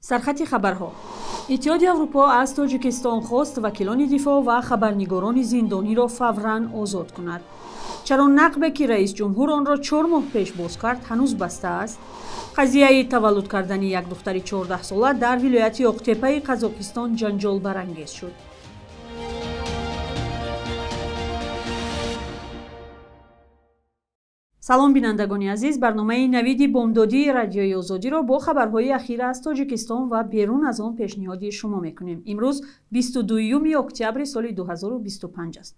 Сархати хабарҳо. Иттиҳоди Аврупо аз Тоҷикистон хост вакилони дифоъ ва хабарнигорони зиндониро фавран озод кунад. Чаро нақбе ки раис ҷумҳур онро 4 моҳ пеш боз кард, ҳанӯз баста аст? Қазияи таваллуд кардани як духтари 14-сола дар вилояти Оқтепаи Қазоқистон ҷанҷолбарангез шуд. Салом бинандагони азиз, барномаи навиди бомдодии радиои Озодиро бо хабарҳои ахир аз Тоҷикистон ва берун аз он пешниҳоди шумо мекунем. Имрӯз 22 октябри соли 2025 аст.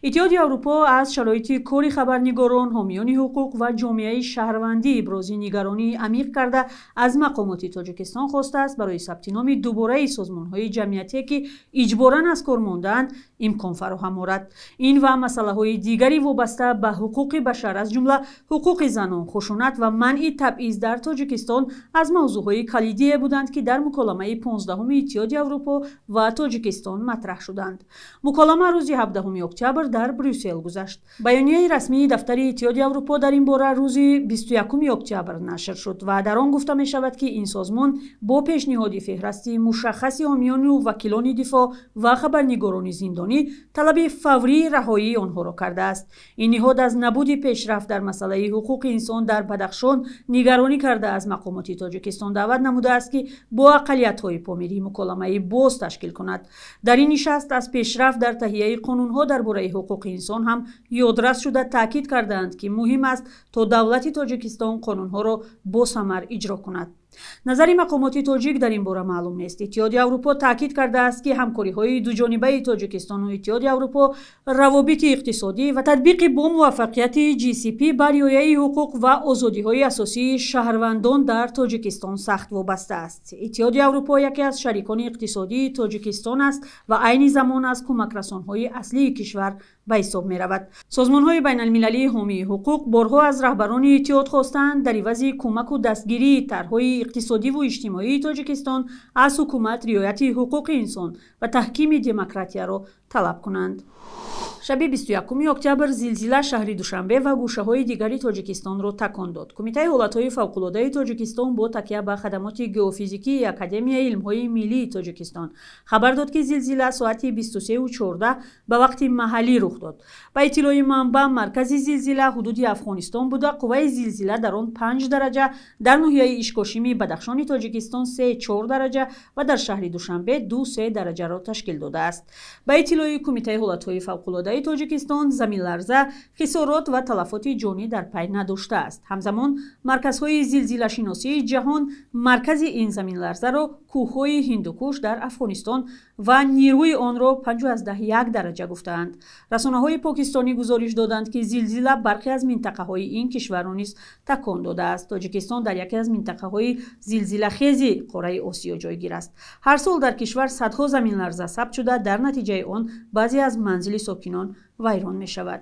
Иттиҳоди Аврупо аз шароити кори хабарнигорон, ҳомиёни ҳуқуқ ва ҷомеаи шаҳрвандӣ ибрози нигаронии амиқ карда аз мақомоти Тоҷикистон хостааст барои сабти номи дубораи созмонҳои ҷамъиятие ки иҷборан аз кор мондаанд имкон фароҳам орад. Ин ва масъалаҳои дигари вобаста ба ҳуқуқи башар, аз ҷумла ҳуқуқи занон, хушунат ва манъи табъиз дар Тоҷикистон аз мавзӯъҳои калидие буданд, ки дар муколамаи 15-уми Иттиҳоди Аврупо ва Тоҷикистон матраҳ шуданд. Муколама рӯзи 17 октябр дар Брюссел гузашт. Баёнияи расмии дафтари Иттиҳоди Аврупо дар ин бора рӯзи 21 октябр нашр шуд ва дар он гуфта мешавад, ки ин созмон бо пешниҳоди феҳрасти мушаххаси ҳомиёну вакилони дифоъ ва хабарнигорони зиндонӣ талаби фаврии раҳоии онҳоро кардааст. Ин ниҳод аз набуди пешрафт дар масъалаи ҳуқуқи инсон дар Бадахшон нигаронӣ карда аз мақомоти Тоҷикистон даъват намудааст, ки бо ақаллиятҳои помирӣ муколамаи боз ташкил кунад. Дар ин нишаст аз пешрафт дар таҳияи қонунҳо дар бораи ҳуқуқи инсон ҳам ёдрас шуда таъкид кардаанд, ки муҳим аст то давлати Тоҷикистон қонунҳоро босамар иҷро кунад. Назари мақомоти тоҷик дар ин бора маълум нест. Иттиҳоди Аврупо таъкид кардааст, ки ҳамкориҳои дуҷонибаи Тоҷикистону Иттиҳоди Аврупо, равобити иқтисодӣ ва татбиқи бо муваффақияти GCP ба риояи ҳуқуқ ва озодиҳои асосии шаҳрвандон дар Тоҷикистон сахт вобаста аст. Иттиҳоди Аврупо яке аз шарикони иқтисодии Тоҷикистон аст ва айни замон аз кӯмакрасонҳои аслии кишвар ба ҳисоб меравад. Созмонҳои байналмилалии ҳомии ҳуқуқ борҳо аз раҳбарони иттиҳод хостанд дар ивази кӯмаку дастгирии тарҳҳои иқтисодиву иҷтимоии Тоҷикистон аз ҳукумат риояти ҳуқуқи инсон ва таҳкими демократияро талаб кунанд. Шаби 21 октябр зилзила шаҳри Душанбе ва гӯшаҳои дигари Тоҷикистонро такон дод. Кумитаи ҳолатҳои фавқулодаи Тоҷикистон бо такя ба хадамоти геофизикии Академияи илмҳои миллии Тоҷикистон хабар дод, ки зилзила соати 23:14 ба вақти маҳаллӣ рух дод. Ба иттилои манбаъ, маркази зилзила ҳудуди Афғонистон буда, қувваи зилзила дар он 5 дараҷа, дар ноҳияи Ишкошими Бадахшони Тоҷикистон 3-4 дараҷа ва дар шаҳри Душанбе 2-3 дараҷаро ташкил додааст. Ба иттилои Кумитаи ҳолатҳои фавқулодаи Тоҷикистон, заминларза хисорот ва талафоти ҷонӣ дар пай надоштааст. Ҳамзамон марказҳои зилзилашиносии ҷаҳон маркази ин заминларзаро кӯҳҳои Ҳиндукуш дар Афғонистон ва нерӯи онро 5.1 дараҷа гуфтаанд. Расонаҳои покистонӣ гузориш доданд, ки зилзила бархе аз минтақаҳои ин кишварро низ такон додааст. Тоҷикистон дар яке аз минтақаҳои зилзилахези қораи Осиё ҷойгир аст. Ҳар сол дар кишвар садҳо заминларза сабт шуда, дар натиҷаи он баъзе аз манзили сокинон вайрон мешавад.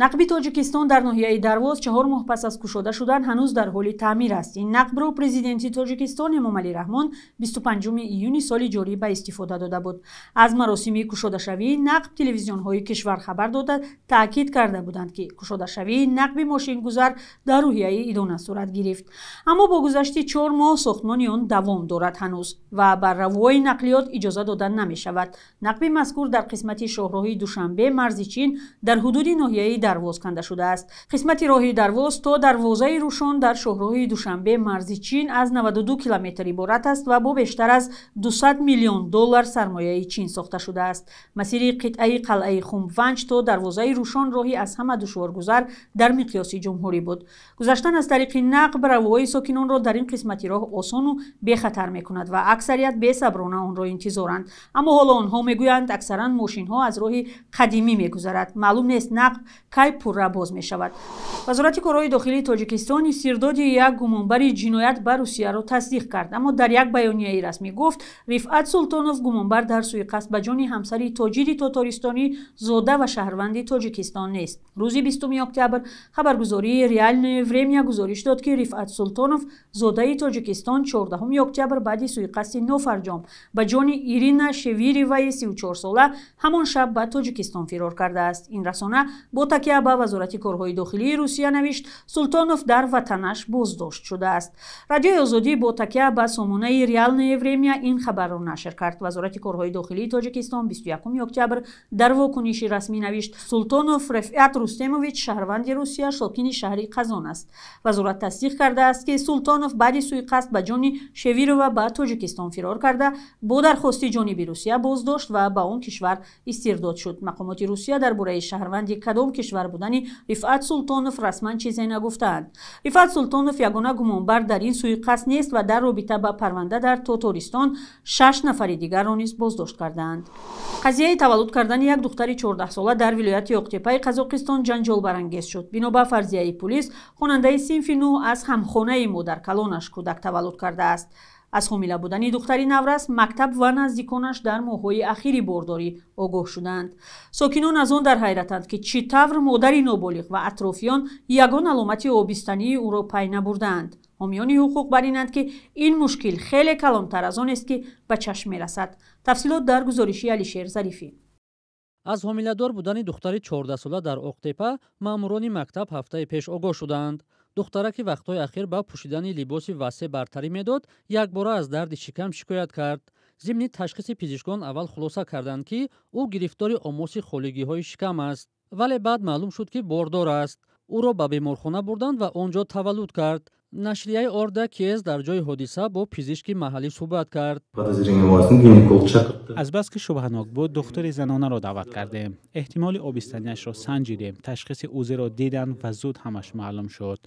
Нақби Тоҷикистон дар ноҳияи Дарвоз 4 моҳ пас аз кушода шудан ҳанӯз дар ҳоли таъмир аст. Ин нақбро президенти Тоҷикистон Эмомалӣ Раҳмон 25 июни соли ҷорӣ ба истифода дода буд. Аз маросими кушодашавии нақб телевизионҳои кишвар хабар дода таъкид карда буданд, ки кушодашавии нақби мошингузар дар рӯҳияи идона сурат гирифт. Аммо бо гузашти 4 моҳ сохтмони он давом дорад ҳанӯз ва ба равои нақлиёт иҷоза дода намешавад. Нақби мазкур дар қисмати шоҳроҳи Душанбе марзи Чин дар ҳудуди ноҳияи Дарвоз канда шудааст. Қисмати роҳи Дарвоз то дарвозаи Рӯшон дар шоҳроҳи Душанбе марзи Чин аз 92 километр иборат аст ва бо бештар аз 200 миллион доллар сармояи Чин сохта шудааст. Масири қитъаи қалъаи Хумванҷ то дарвозаи Рӯшон роҳи аз ҳама душворгузар дар миқёси ҷумҳурӣ буд. Гузаштан аз тариқи нақб равои сокинонро дар ин қисмати роҳ осону бехатар мекунад ва аксарият бесаброна онро интизоранд. Аммо ҳоло онҳо мегӯянд, аксаран мошинҳо аз роҳи қадимӣ мегузарад. Маълум нест нақб кай пурра боз мешавад. Вазорати корҳои дохилии Тоҷикистон истирдоди як гумонбари ҷиноят ба Русияро тасдиқ кард, аммо дар як баёнияи расмӣ гуфт, Рифъат Султонов гумонбар дар суиқасд ба ҷони ҳамсари тоҷири тотористонӣ зода ва шаҳрванди Тоҷикистон нест. Рӯзи 20 октябр хабаргузории Реальное время гузориш дод, ки Рифъат Султонов зодаи Тоҷикистон 14 октябр баъди суиқасди нофарҷом ба ҷони Ирина Шевиреваи 34 сола ҳамон шаб ба Тоҷикистон фирор кард. кардааст. Ин расона бо такя ба Вазорати корҳои дохилии Русия навишт, Султонов дар ватанаш боздошт шудааст. Радиои Озодӣ бо такя ба сомонаи Реальное время ин хабарро нашр кард. Вазорати корҳои дохилии Тоҷикистон 21 октябр дар вокуниши расмӣ навишт, Султонов Рафиат Рустемович шаҳрванди Русия, сокини шаҳри Қазон аст. Вазорат тасдиқ кардааст, ки Султонов баъди суиқасд ба ҷони Шевирова ба Тоҷикистон фирор карда, бо дархости ҷониби Русия боздошт ва ба он кишвар истирдод шуд. Мақомоти Русия дар бораи шаҳрванди кадом кишвар будани Рифъат Султонов расман чизе нагуфтаанд. Рифъат Султонов ягона гумонбар дар ин суиқасд нест ва дар робита ба парванда дар Тотористон 6 нафари дигарро низ боздошт кардаанд. Қазияи таваллуд кардани як духтари 14-сола дар вилояти Оқтепаи Қазоқистон ҷанҷолбарангез шуд. Бино ба фарзияи пулис, хонандаи синфи 9 аз ҳамхонаи модаркалонаш кӯдак таваллуд кардааст. Аз ҳомила будани духтари наврас мактаб ва наздиконаш дар моҳҳои ахири бордорӣ огоҳ шуданд. Сокинон аз он дар ҳайратанд, ки чӣ тавр модари ноболиғ ва атрофиён ягон аломати обистании ӯро пай набурдаанд. Ҳомиёни ҳуқуқ бар инанд, ки ин мушкил хеле калонтар аз он аст, ки ба чашм мерасад. Тафсилот дар гузориши Алишер Зарифӣ. Аз ҳомиладор будани духтари 14-сола дар Оқтепа маъмурони мактаб ҳафтаи пеш огоҳ шуданд. Духтара, ки вақтҳои ахир ба пӯшидани либоси васеъ бартарӣ медод, якбора аз дарди шикам шикоят кард. Зимни ташхиси пизишкон аввал хулоса карданд, ки ӯ гирифтори омоси холигиҳои шикам аст, вале баъд маълум шуд, ки бордор аст. Ӯро ба беморхона бурданд ва он ҷо таваллуд кард. Нашрияи Орда Киез дар ҷои ҳодиса бо пизишки маҳаллӣ суҳбат кард. Азбаски шубҳанок буд, духтури занонаро даъват кардем. Эҳтимоли обистаниашро санҷидем, ташхиси узиро диданд ва зуд ҳамаш маълум шуд.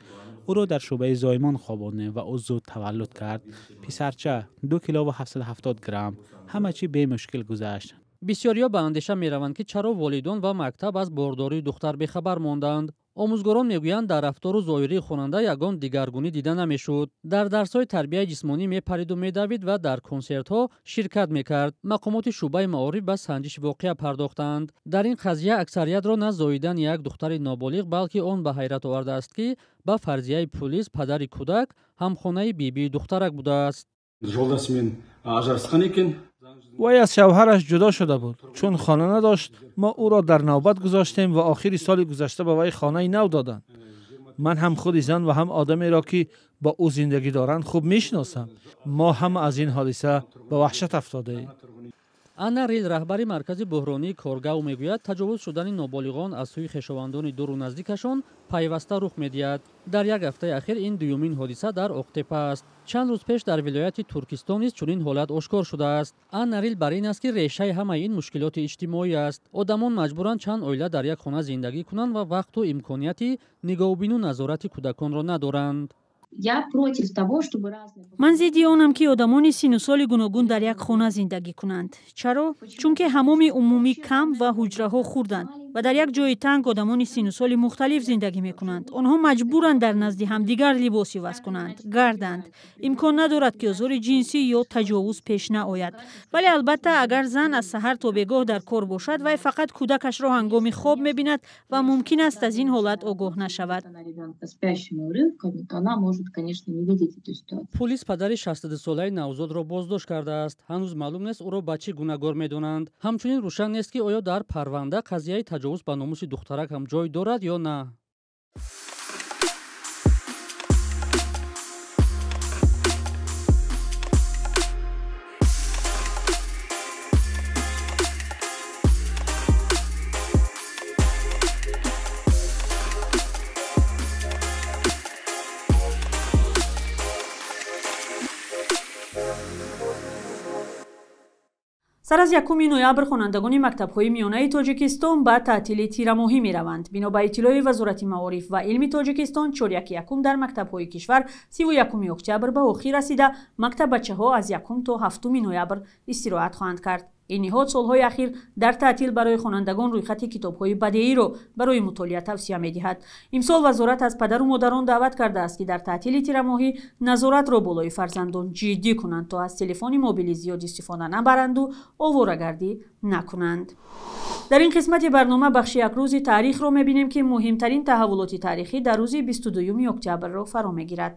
Ӯро дар шӯъбаи зоимон хобондем ва ӯ зуд таваллуд кард. Писарча 2 килову 770 грамм. Ҳама чӣ бемушкил гузашт. Бисёриҳо ба андеша мераванд, ки чаро волидон ва мактаб аз бордории духтар бехабар монданд. Омӯзгорон мегӯянд, дар рафтору зоҳирии хонанда ягон дигаргунӣ дида намешуд. Дар дарсҳои тарбияи ҷисмонӣ мепариду медавид ва дар консертҳо ширкат мекард. Мақомоти шӯъбаи маориф ба санҷиши воқеа пардохтанд. Дар ин қазия аксариятро на зоидани як духтари ноболиғ, балки он ба ҳайрат овардааст, ки ба фарзияи пулис падари кӯдак ҳамхонаи бибии духтарак будааст. Вай аз шавҳараш ҷудо шуда буд. Чун хона надошт, мо ӯро дар навбат гузоштем ва охири соли гузашта ба вай хонаи нав доданд. Ман ҳам худи зан ва ҳам одамеро, ки бо ӯ зиндагӣ доранд, хуб мешиносам. Мо ҳама аз ин ҳодиса ба ваҳшат афтодаем. Анна Рил, раҳбари маркази буҳронии Коргау, мегӯяд, таҷовуз шудани ноболиғон аз сӯи хешовандони дуру наздикашон пайваста рух медиҳад. Дар як ҳафтаи ахир ин дуюмин ҳодиса дар Оқтепа аст. Чанд рӯз пеш дар вилояти Туркистон низ чунин ҳолат ошкор шудааст. Анна Рил бар ин аст, ки решаи ҳамаи ин мушкилоти иҷтимоӣ аст. Одамон маҷбуранд чанд оила дар як хона зиндагӣ кунанд ва вақту имконияти нигоҳубину назорати кӯдаконро надоранд. Ман зидди онам, ки одамони сину соли гуногун дар як хона зиндагӣ кунанд. Чаро? Чунки ҳамоми умумӣ кам ва ҳуҷраҳо хурданд ва дар як ҷои танг одамони сину соли мухталиф зиндагӣ мекунанд. Онҳо маҷбуранд дар назди ҳамдигар либос иваз кунанд, гарданд. Имкон надорад, ки озори ҷинсӣ ё таҷовуз пеш наояд. Вале албатта, агар зан аз саҳар то бегоҳ дар кор бошад, вай фақат кӯдакашро ҳангоми хоб мебинад ва мумкин аст аз ин ҳолат огоҳ нашавад. Пулис падари 62-солаи навзодро боздошт кардааст. Ҳанӯз маълум нест, ӯро ба чӣ гунаҳгор медонанд. Ҳамчунин рӯшан нест, ки оё дар парванда қазияи таҷовуз ба номуси духтарак ҳам ҷой дорад ё на. Сар аз 1 ноябр хонандагони мактабҳои миёнаи Тоҷикистон ба таътили тирамоҳӣ мераванд. Бино ба иттилои Вазорати маориф ва илми Тоҷикистон, чоряки якум дар мактабҳои кишвар 31 октябр ба охир расида, мактаббачаҳо аз 1 то 7 ноябр истироҳат хоҳанд кард. Ин ниҳод солҳои ахир дар таътил барои хонандагон рӯйхати китобҳои бадеиро барои мутолиа тавсия медиҳад. Имсол вазорат аз падару модарон даъват кардааст, ки дар таътили тирамоҳӣ назоратро болои фарзандон ҷиддӣ кунанд, то аз телефони мобилӣ зиёд истифода набаранду оворагардӣ накунанд. Дар ин қисмати барнома бахши якрӯзи таърихро мебинем, ки муҳимтарин таҳаввулоти таърихӣ дар рӯзи 22 октябрро фаро мегирад.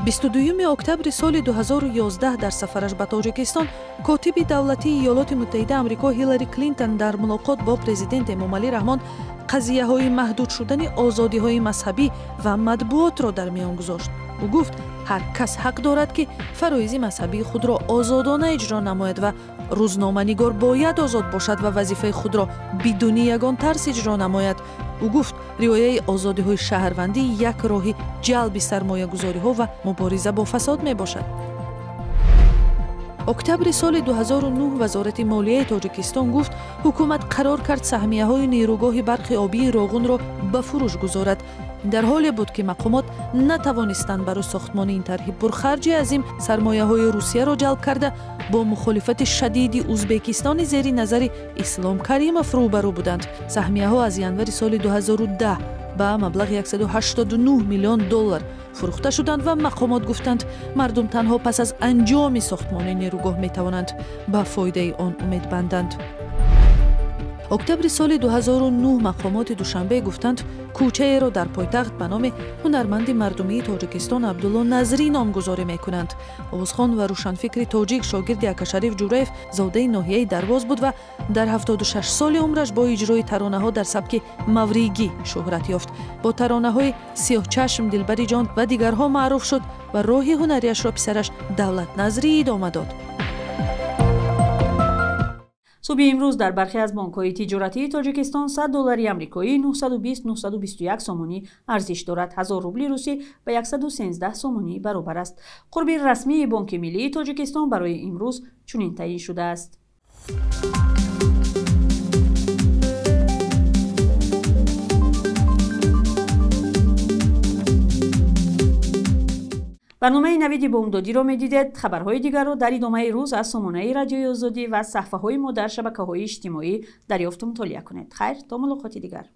22 октябри соли 2011 дар сафараш ба Тоҷикистон котиби давлатии Иёлоти Муттаҳида Амрико Ҳиллари Клинтон дар мулоқот бо президент Эмомалӣ Раҳмон қазияҳои маҳдуд шудани озодиҳои мазҳабӣ ва матбуотро дар миён гузошт. Ӯ гуфт, ҳар кас ҳақ дорад, ки фароизи мазҳабии худро озодона иҷро намояд ва рӯзноманигор бояд озод бошад ва вазифаи худро бидуни ягон тарс иҷро намояд. Ӯ гуфт, риояи озодиҳои шаҳрвандӣ як роҳи ҷалби сармоягузориҳо ва мубориза бо фасод мебошад. Октябри соли 2009 Вазорати молияи Тоҷикистон гуфт, ҳукумат қарор кард саҳмияҳои нерӯгоҳи барқи обии Роғунро ба фурӯш гузорад. Дар ҳоле буд, ки мақомот натавонистанд барои сохтмони ин тарҳи пурхарҷи азим сармояҳои Русияро ҷалб карда, бо мухолифати шадиди Узбекистони зери назари Ислом Каримов рӯбарӯ буданд. Саҳмияҳо аз январи соли 2010 ба маблағи 189 миллион доллар фурӯхта шуданд ва мақомот гуфтанд, мардум танҳо пас аз анҷоми сохтмони нерӯгоҳ метавонанд ба фоидаи он умед банданд. Октябри соли 2009 мақомоти Душанбе гуфтанд, кӯчаеро дар пойтахт ба номи ҳунарманди мардумии Тоҷикистон Абдулло Назрӣ номгузорӣ мекунанд. Овозхон ва рӯшанфикри тоҷик, шогирди Акашариф Ҷураев, зодаи ноҳияи Дарвоз буд ва дар 76 соли умраш бо иҷрои таронаҳо дар сабки мавригӣ шӯҳрат ёфт. Бо таронаҳои Сиёҳчашм, Дилбари ҷон ва дигарҳо маъруф шуд ва роҳи ҳунарияшро писараш Давлат Назрӣ идома дод. Субҳи имрӯз дар бархе аз бонкҳои тиҷоратии Тоҷикистон 100 доллари амрикоӣ 920-921 сомонӣ арзиш дорад. 1000 рубли русӣ ба 113 сомонӣ баробар аст. Қурби расмии Бонки Миллии Тоҷикистон барои имрӯз чунин таъйин шудааст. Барномаи Навиди бомдодиро медидед. Хабарҳои дигарро дар идомаи рӯз аз сомонаи Радиои Озодӣ ва саҳфаҳои мо дар шабакаҳои иҷтимоӣ дарёфту мутолиа кунед. Хайр, то мулоқоти дигар.